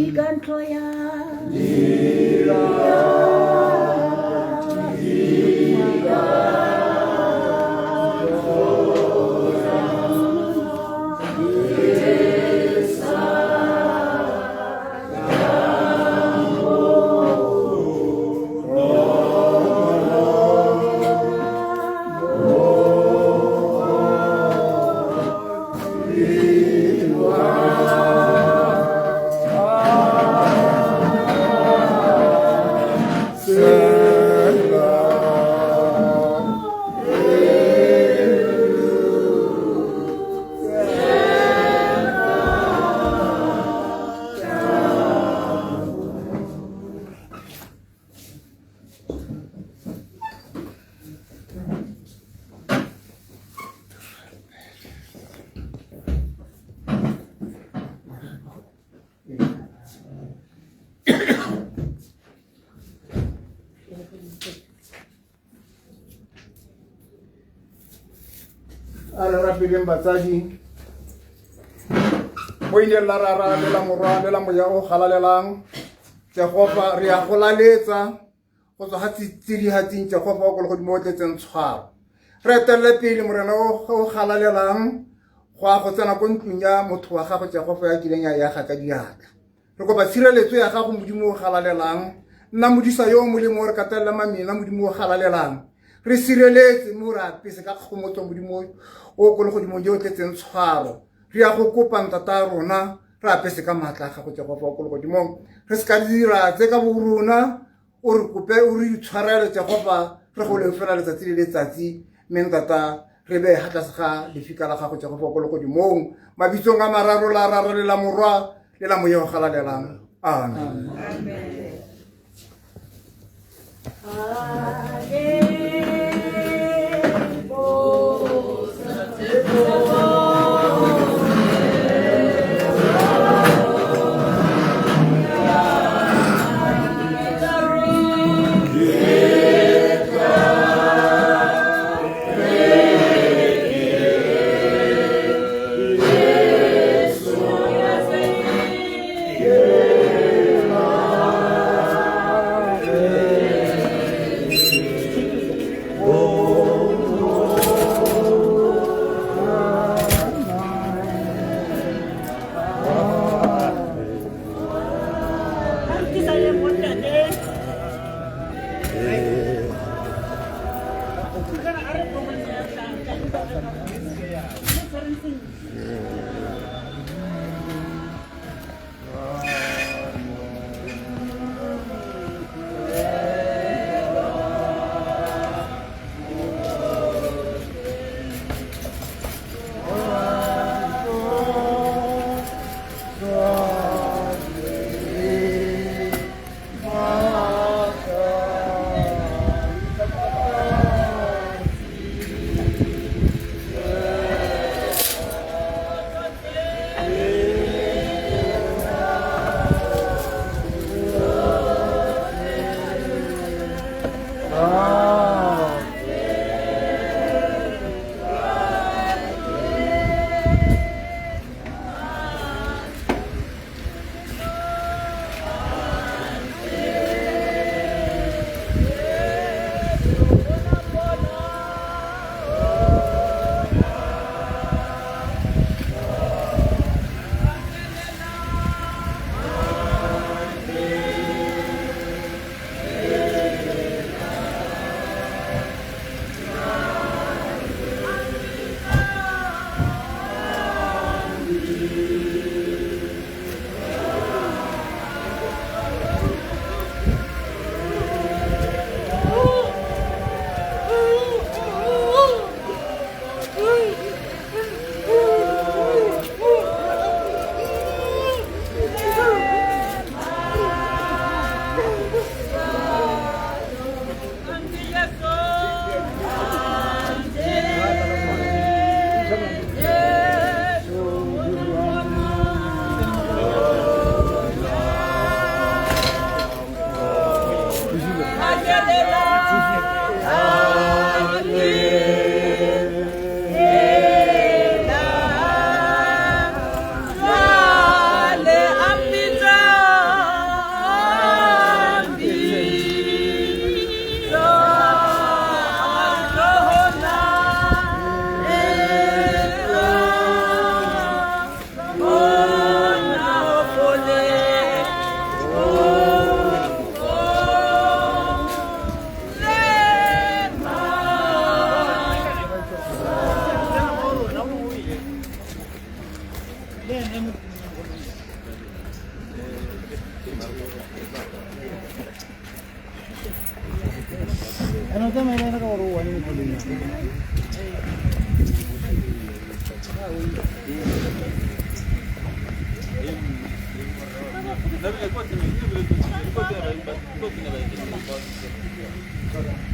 Dikantlo ya A re rapeleng batsadi mo ileng la rara le la morwa le la moya o galalelang. Jehofa, re ya go laletsa go tswa ga tsidihatsing. Jehofa o ko legodimo o tletseng tshwaro, re etelele pele, Morena o galalelang, go a go tsena ko ntlong ya motho wa gago, Jehofa, ya kileng ya yaga ka diatla. Re kopa tshireletso ya gago, Modimo o galalelang. Nna modisa yo o molemo o re katelela mamela. Modimo o galalelang, re sireletse mo re apese ka kgomotso. Modimo o ko legodimong jo o tletseng tshwaro, re ya go kopa, ntata rona, re apese ka maatla a gago, Jehofa o ko legodimong. Re se ka dira tse ka bo rona, o re kope o re itshwarele, Jehofa. Re go leofela letsatsi le letsatsi, mme ntata re beye ga tlase ga lefika la gago, Jehofa o ko legodimong, mabitsong a mararo, la raro le la morwa le la moya o galalelang. Amen. Jwale a mpitsa. Ene o tsamaye le ena ka gore o one mo koloing ya.